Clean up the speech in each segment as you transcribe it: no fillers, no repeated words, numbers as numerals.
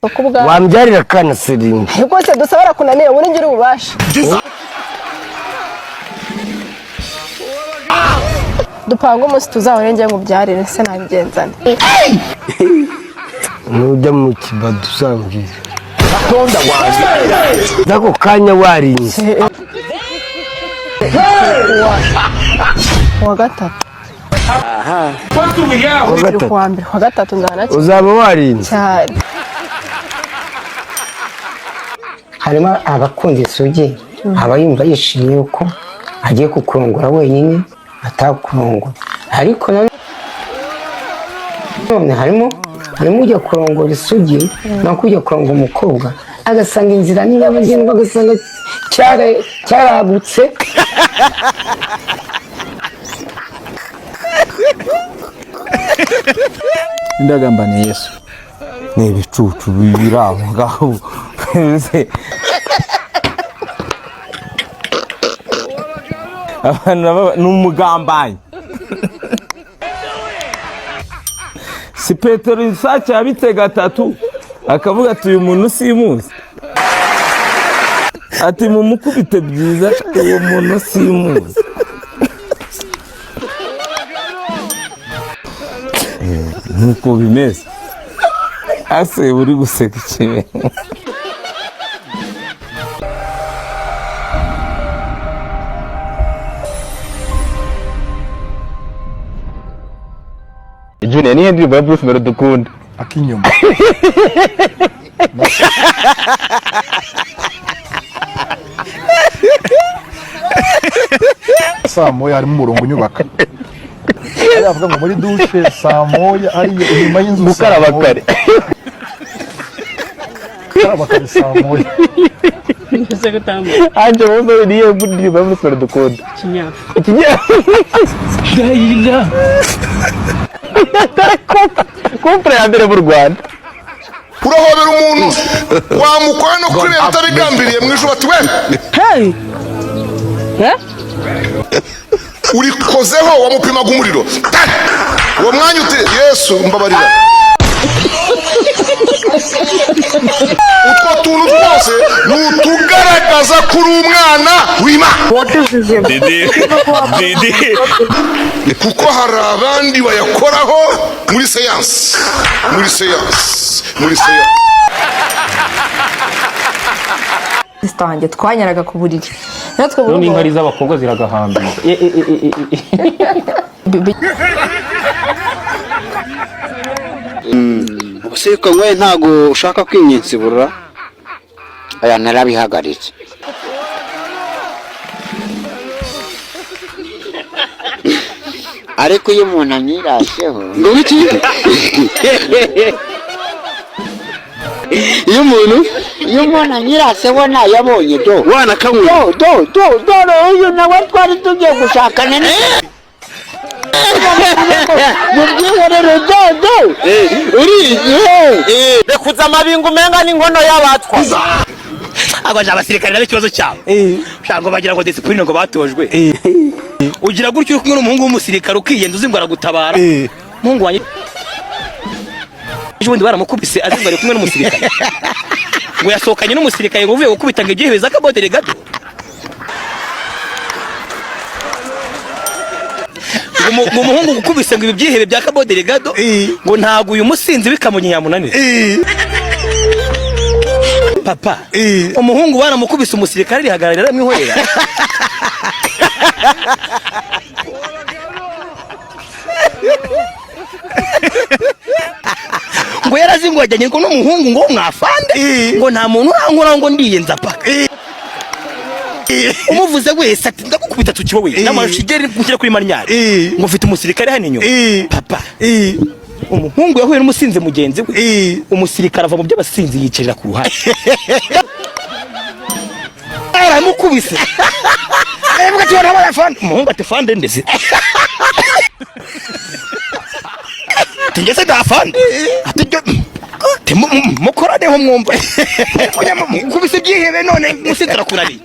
Kuko ubwawe Wambyarira akana serinde. Rwose dusaba arakunaniye, ubu ngira ububasha. Dupanga umunsi tuzahore, njye ngubyarire se nabigenzane. Nujya mu kibado uzambwira n'ako kanya warinze. Uwa gatatu. Wa Turi gatatu. Kuwa mbere, kuwa gatatu nzana Uzaba warinze. Cyane. Harimo abakunda isugi, aba yumva yishimiye yuko agiye kukurongora wenyine atakurongora, ariko nanone harimo ujya kurongora isugi no ujya kurongora umukobwa, agasanga inzira ni nyabagendwa, agasanga cyaragutse. Ndagambaniye Yesu. Ni ibicucu biri aho ngaho. Abantu ni umugambanyi, si Petero isake yabitega atatu akavuga ati: "Uyu muntu simuzi," ati: "Mumukubite byiza, uwo muntu simuzi." Nkuko bimeze ase uri guseka ikibe. Junior, niyo ndirimbo ya Bruce Melody ukunda? Akinyuma. Saa moya harimo umurongo unyubaka. Hariya avuga ngo muri dushe saa moya, hariya inyuma y'inzu saa Gukaraba moya. kare. Gukaraba kare saa moya. Anje, wowe niyo ndirimbo ya Bruce Melody ukunda? Ikinyafu. Ikinyafu. Couple ya mbere mu Rwanda. Urahobera umuntu, wamukora no kuri leta utabigambiriye, mu ijoro ati: "We urikozeho." Wamupimaga umuriro. Ta! Uwo mwanya uti: "Yesu, mbabarira." Utwo tuntu twose ni utugaragaza ko uri umwana w'Imana, kuko hari abandi bayakoraho muri séance, muri séance, muri séance. Sister wanjye twanyaraga ku buriri natwe mu None rugo. Inkari z'abakobwa ziragahambira. Ubuse nkwe ntago ushaka kwimyinsibura? Aya, narabihagaritse. Ariko iyo umuntu anyirasheho Ngo iki? Iyo umuntu Iyo umuntu anyiraseho nayabonye do. Wanakanywe. Do do do, dore uyu nawe twari tugiye gushakana ni mubyihorere do do. Urizi. Rekuza amabinga, umenga n'inkono y'abatwa. Abaje abasirikare nabo ikibazo cyabo ushaka ngo bagira ngo discipline, ngo batojwe. Ugira gutyo uri kumwe n'umuhungu w'umusirikare, ukiyenza uzi ngo aragutabara. Umuhungu wanjye ejo bundi baramukubise azi ngo ari kumwe n'umusirikare, ngo yasohokanye n'umusirikare, ngo uvuye gukubita ngo ibyihebe z'akabodere gato, ngo umuhungu gukubise ngo ibi byihebe bya kabodere gado, ngo ntabwo uyu musinzi w'ikamonyi yamunanira. Papa, umuhungu baramukubise, umusirikare arihagararira aramwihorera. Ngo yarazi ngo yajyanye ngo n'umuhungu ngo mwafande, ngo nta muntu urankora, ngo ndiyenza paka umuvuze wese ati: "Ndagukubita tukibo we n'amashigeri gushyira kuri marinyari," ngo mfite umusirikare hano inyuma. Papa, umuhungu yahuye n'umusinzi mugenzi we, umusirikare ava mu by'abasinzi yicarira ku ruhande, aramukubise. Aravuga ati: "Warabaye afande." Umuhungu ati: "Fande ndetse?" Ati: "Ngeze da afande." Ati: "Jyo ati mukoraneho mwumva mukubise ibyihebe none umusinzi arakunaniye."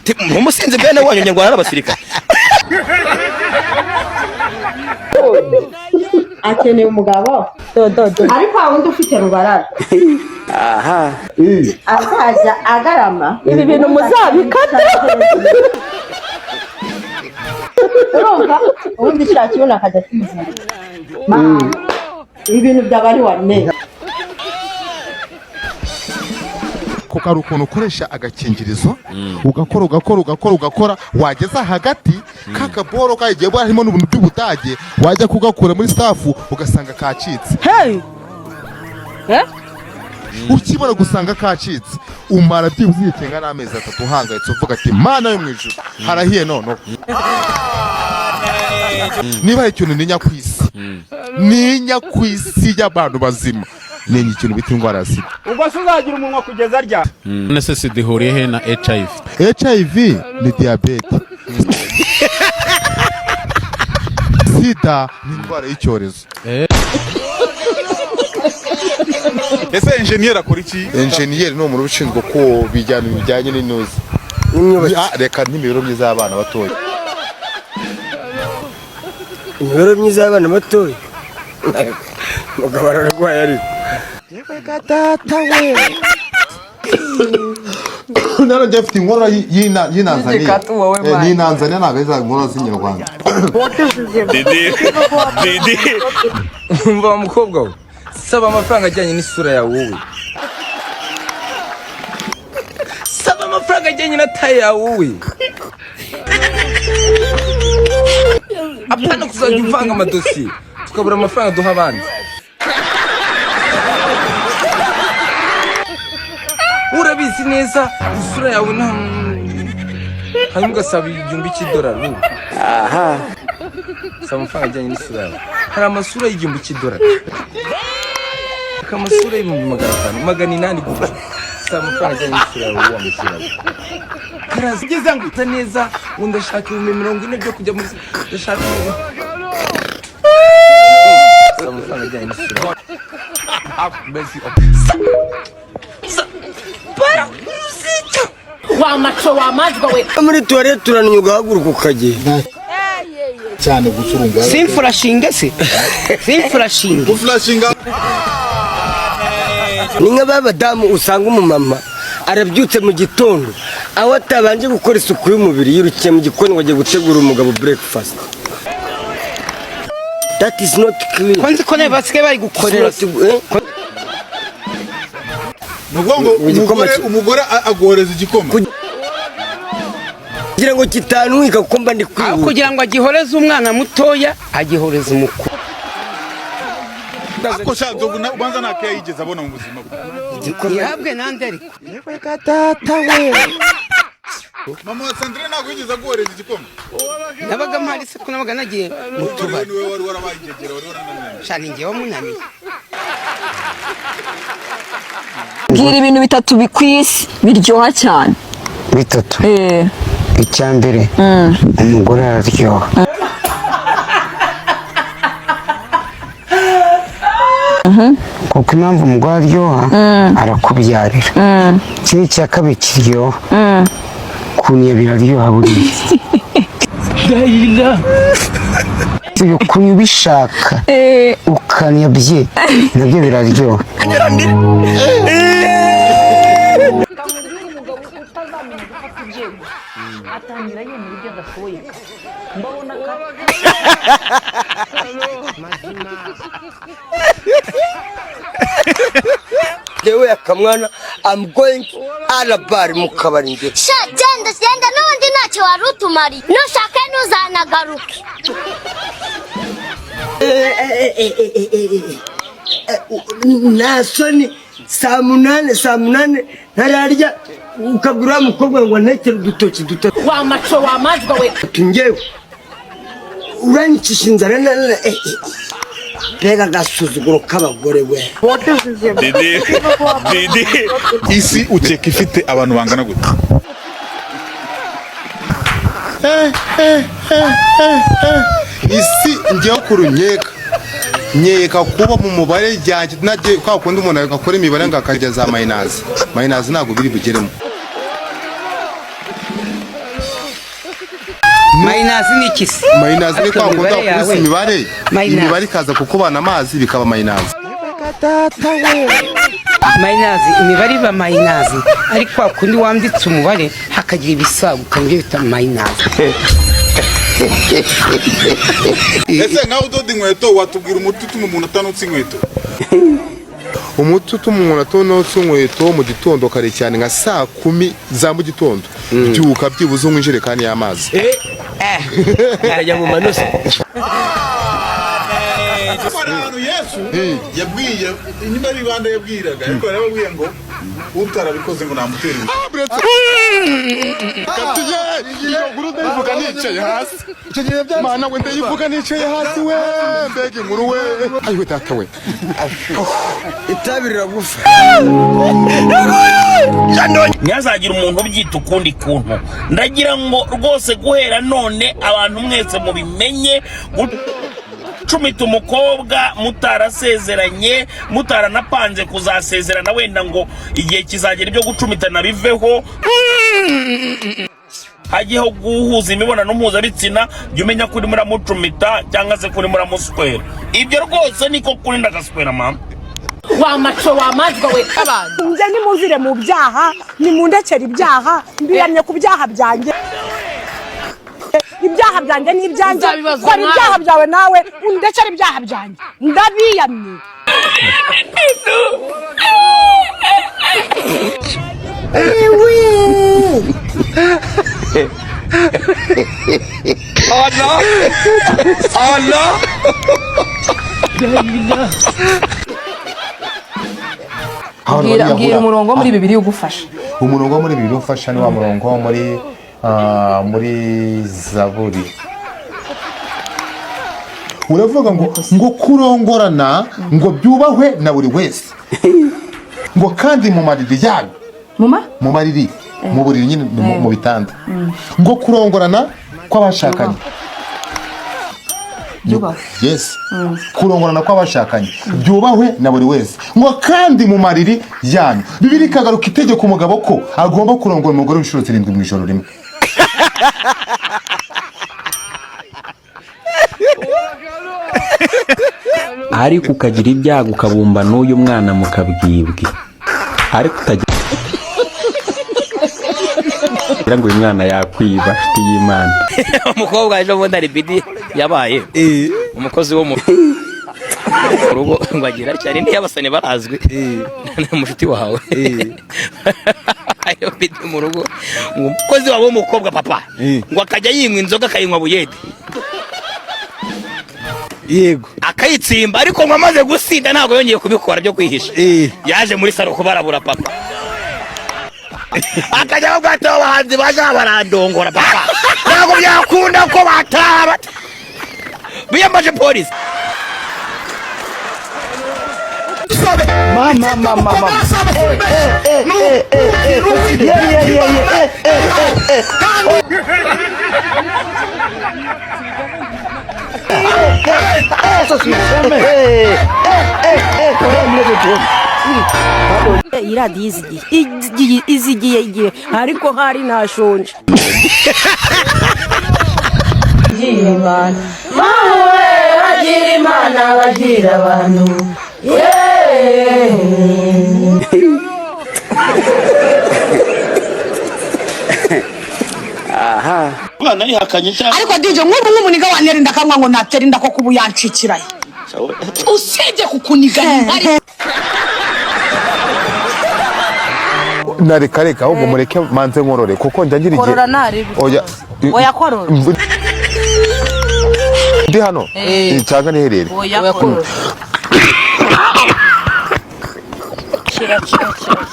Ati: "Umusinzi bene wanyu nyarwanda n'abasirikare." Akeneye umugabo ariko wa wundi ufite rubarara Aha. Azajya agarama. Ibi bintu muzabikate. Urumva, ubundi kiriya kibuno akajya akizirika. Mama, ibi bintu byaba ari wane. Kuko hari ukuntu ukoresha agakingirizo, ugakora, ugakora, ugakora, ugakora, wageza hagati kakaboro kagiye harimo n'ubuntu by'ubudage, wajya kugakura muri staff ugasanga kacitse. Ukibona gusanga kacitse, umara byibuze igihe kingana n'amezi 3 uhangayitse, uvuga ati: "Mana yo mu ijuru, harahiye noneho." Niba hari ikintu ninya ku isi, ninya ku isi y'abantu bazima, ninya ikintu bita indwara ya sida. Ubwo se uzagira umunwa kugeza rya? None se sida ihuriye he na HIV? HIV ni diyabete, sida ni indwara y'icyorezo. Ese enjeniyeri akora iki? Enjeniyeri ni umuntu ushinzwe ko bijyana bijyanye n'inoze. Reka, n'imibereho myiza y'abana batoya. Imibereho myiza y'abana batoya, mugabo ararwaye ariko. Data we, none njye mfite inkorora y'inanzaniya. Y'igikatu wowe, man. Ni inanzaniya, ntabwo ari za nkorora z'inyarwanda. Didi, Didi, umva wa mukobwa we, saba amafaranga ajyanye n'isura yawe wowe, saba amafaranga ajyanye na taille yawe wowe, apana kuzajya uvanga amadosiye tukabura amafaranga duha abandi. Urabizi neza isura yawe nta, hanyuma ugasaba 1000 cy'idolari wowe. Aha. Saba amafaranga ajyanye n'isura yawe. Hari amasura y'1000 cy'idolari, amasura y'500,000, 800 gutyo. Saba amafaranga ajyanye n'isura yawe wowe, amasura yawe karaza ugeze ngo uta neza ngo ndashaka 40,000 byo kujya muri, ndashaka. Saba amafaranga ajyanye n'isura yawe. Wa maco wa majwa we. Muri toilette urannya ugahaguruka ukagenda. Cyane gucurunga. Simfurashinge se, simfurashinge. Gufurashinga. Ni nka ba badamu usanga umumama arabyutse mu gitondo, aho atabanje gukora isuku y'umubiri, yirukiye mu gikoni ngo agiye gutegura umugabo breakfast. That is not clean. Ko nzi ko nawe basigaye bari gukorera? Ni ukuvuga ngo umugore aguhereza igikoma kugira ngo kitanwika, kuko mba ndi kwihuta. Aho kugira ngo agihoreze umwana mutoya, agihoreze umukuru. Ariko sha Nzovu, ubanza nta keya yigeze abona mu buzima bwe. Ntihabwe nande ariko. Data we. Mama wa Sandrine ntabwo yigeze aguhereza igikoma? Nabaga mpari se, ko nabaga nagiye mu tubari. Niwe wari warabaye ingegera, wari warananiwe. Shana, njyewe munaniye. Bwira ibintu bitatu ku isi biryoha cyane. Bitatu? Icya mbere, umugore araryoha. Kuko impamvu umugore aryoha, arakubyarira. Ikindi cya kabiri kiryoha, kuniya biraryoha buriya. Ibyo kunywa ubishaka ukaniya bye, nabyo biraryoha. Utazamenya gufata ibyemezo atangira yemera ibyo adashoboye, mbabona. Yewe akamwana, I'm going arabari mu kabari njye. Sha, genda genda, n'ubundi ntacyo wari utumariye, nushake ntuzanagaruke. Nta soni, saa 8, saa 8 ntararya, ukabwira wa mukobwa ngo ntekere udutoki dutatu. Wa maco wa majwa we. Njyewe uranyicisha inzara mbega agasuzuguro k'abagore we. Didi, Didi, isi ukeka ifite abantu bangana gute? Isi ngewe kuru nkeka, nkeka kuba mu mubare ryanjye nagiye kwa kundi umuntu agakora imibare ngo akajya za minus minus, ntabwo biri bugeremo. Minus ni iki se? Minus ni kwa kundi Imibare wakubise yawe. imibare, Minus. imibare ikaza kukubana amazi bikaba minus. Minus, imibare iba minus ariko kwa kundi wanditse umubare hakagira ibisaguka, nibyo bita minus. Ese nkawe udoda inkweto, watubwira umuti utuma umuntu atanutse inkweto? Umuti utuma umuntu atonotse inkweto: mu gitondo kare cyane, nka saa 10 za mu gitondo, byuka byibuze unywa ijerekani y'amazi. Ajya mu manusa. Hari ahantu Yesu yabwiye, niba ari bande yabwiraga, ariko yarababwiye ngo utarabikoze ngo namutera ibuye. Katiye, iyo nkuru ndayivuga nicaye hasi. Mana we, ndayivuga nicaye hasi we, mbega inkuru we! Ayiwe data we! Itabi riragufa. Ntihazagira umuntu ubyita ukundi kuntu. Ndagira ngo rwose guhera none abantu mwese mubimenye: gucumita umukobwa mutarasezeranye, mutaranapanze kuzasezerana, wenda ngo igihe kizagera ibyo gucumitana biveho, hajyeho guhuza imibonano mpuzabitsina, jya umenya ko urimo uramucumita cyangwa se ko urimo uramuswera. Ibyo rwose niko kuri, ndagaswera mama. Wa maco wa majwa we, abantu nje nimuzire mu byaha, nimundekere ibyaha, mbiyamye ku byaha byanjye. Ibyaha byanjye ni ibyanjye. Uzabibazwa Kora nawe. Ibyaha byawe nawe, undekere ibyaha byanjye, ndabiyamye. Oh no! Oh no! Bwira umurongo wo muri Bibiliya ugufasha. Umurongo wo muri Bibiliya ufasha ni wa murongo wo muri Zaburi, uravuga ngo kurongorana ngo byubahwe na buri wese, ngo kandi mu mariri yanyu, mu mariri, mu buriri nyine, mu bitanda, ngo kurongorana kw'abashakanye. Byubahwe. Yes, kurongorana kw'abashakanye byubahwe na buri wese, ngo kandi mu mariri yanyu. Bibiliya ikagaruka itegeka umugabo ko agomba kurongora umugore inshuro 7 mu ijoro rimwe. Ariko ukagira ibyago ukabumba n'uyu mwana mu kabwibwi, ariko utagira ngo uyu mwana yakwiba, nshuti y'Imana. Umukobwa ejo bundi ari bidi yabaye umukozi wo mu rugo, ngo agira cyane ntiyabasane barazwi ni umushuti wawe ayo bidi mu rugo, ngo umukozi wawe w'umukobwa papa, ngo akajya yinywa inzoga, akayinywa buyede. Yego. Akayitsimba, ariko ngo amaze gusinda ntabwo yongeye kubikora byo kwihisha. Yaje muri saro kubarabura papa, akajya avuga ati: "Abahanzi baje barandongora papa, ntabwo byakunda ko bataha biyambaje polisi." Mama, mama, mama. Eh, eh, eh, eh, eh, eh. Yeah, yeah, yeah, yeah. Eh, eh, eh, eh. Iyi radiyo izigiye, izigiye igihe, ariko hari ntashonje. Mawe bagira Imana, bagira abantu. Yeee. Aha umwana yihakanye cyangwa? Ariko DJ, nk'ubu nk'umuniga wantera inda akanywa ngo natera inda koko, ubu yancikiraye usibye kukuniga ari Na reka reka, ahubwo mureke manze nkorore kuko njya ngira igihe. Korora ntari. Oya. Oya, korora. Ndi hano. Cyangwa niherere? Oya, korora. Kira kira kira.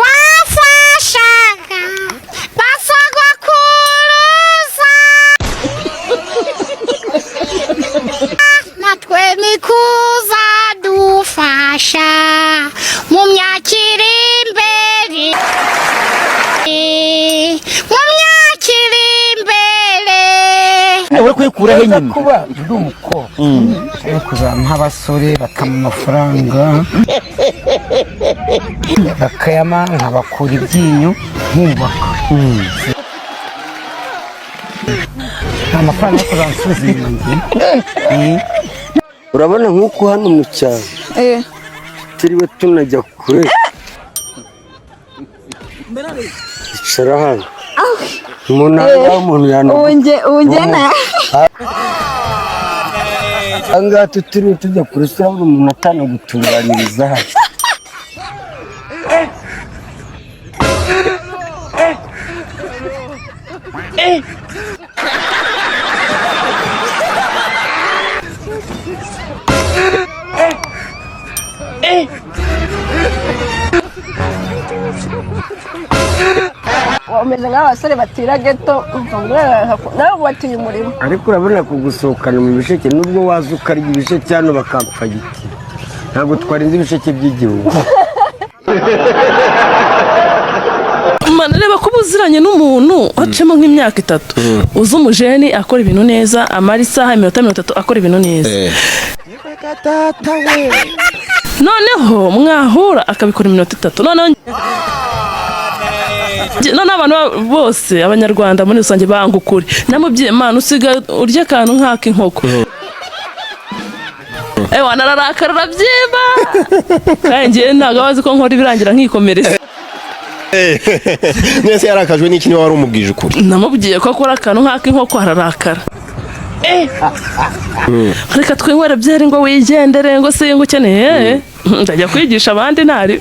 Wafashaga basogokuruza, natwe nikuza dufasha mu myaka iri imbere, mu myaka iri imbere. Uri kuyikuraho nyine? Kuba ndi umukobwa yo kuzampa abasore bakampa amafaranga, bakayama, nkabakura ibyinyo, nkubaka. Nta mafaranga yo kuzansubiza inyuma njye. Urabona nk'uko hano mu cyaro turiwe tunajya kure, icara hano umuntu ahangaha, umuntu Ubu ahangaha tutiriwe tujya kure, urabona umuntu atanagutunganyiriza hano. Umeze nk'abasore batira geto, nawe batiye umurimo. Ariko urabona kugusohokana mu bisheke, nubwo waza ukarya ibisheke hano bakampfagitira, ntabwo twarinze ibisheke by'igihugu. Mana, reba kuba uziranye n'umuntu hacemo nk'imyaka 3, uzi umujeni akora ibintu neza, amara isaha, iminota 30 akora ibintu neza, noneho mwahura akabikora iminota 3. Noneho abantu bose, abanyarwanda muri rusange, banga ukuri. Namubwiye: "Mana, usigaye urya akantu nk'ak'inkoko." Ewa, nararakara, urabyimba, kandi njyewe ntabwo aba azi ko nkora ibirangira nkikomereza. Mwese yarakajwe n'iki niba wari umubwije ukuri? Namubwiye ko akora akantu nk'ak'inkoko, ararakara. "Reka twinywere byeri ngo wigendere," ngo singa ukeneye, ndajya kwigisha abandi ntari.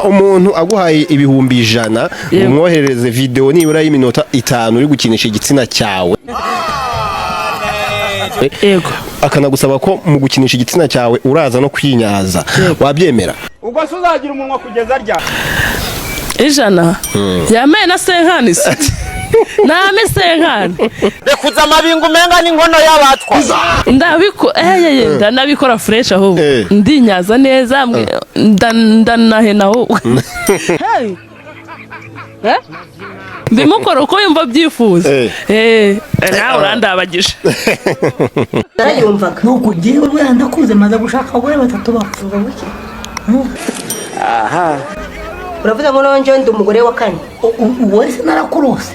Umuntu aguhaye 100,000 umwoherereze video nibura y'iminota 5 uri gukinisha igitsina cyawe, yego, akanagusaba ko mu gukinisha igitsina cyawe uraza no kwinyaza, wabyemera? Ubwo se uzagira umunwa kugeza ryari? 100 yambaye na senkani se name senkani. Rekuza amabingo umenga n'inkono y'abatwa. Ndabiko eyeye, ndanabikora fresh, ahubwo ndinyaza neza, ndanahena ahubwo. Hey. Eh? Mbimukora uko yumva abyifuza. Nawe urandabagije. Narayumvaga nuko ngewe buriya ndakuze, maze gushaka abagore batatu bapfuza buke. Aha. Uravuga ngo nongewe ndi umugore wa kane? Wowe se narakurose?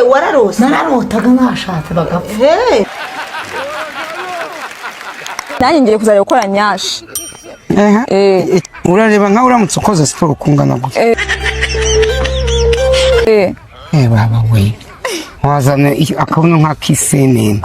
Wararose? Nararotaga nashatse bagapfa. Nanjye ngiye kuzajya gukora nyashi. Urareba nkawe uramutse ukoze siporo kungana gutya, baba we, wazana akabuno nk'ak'isenene.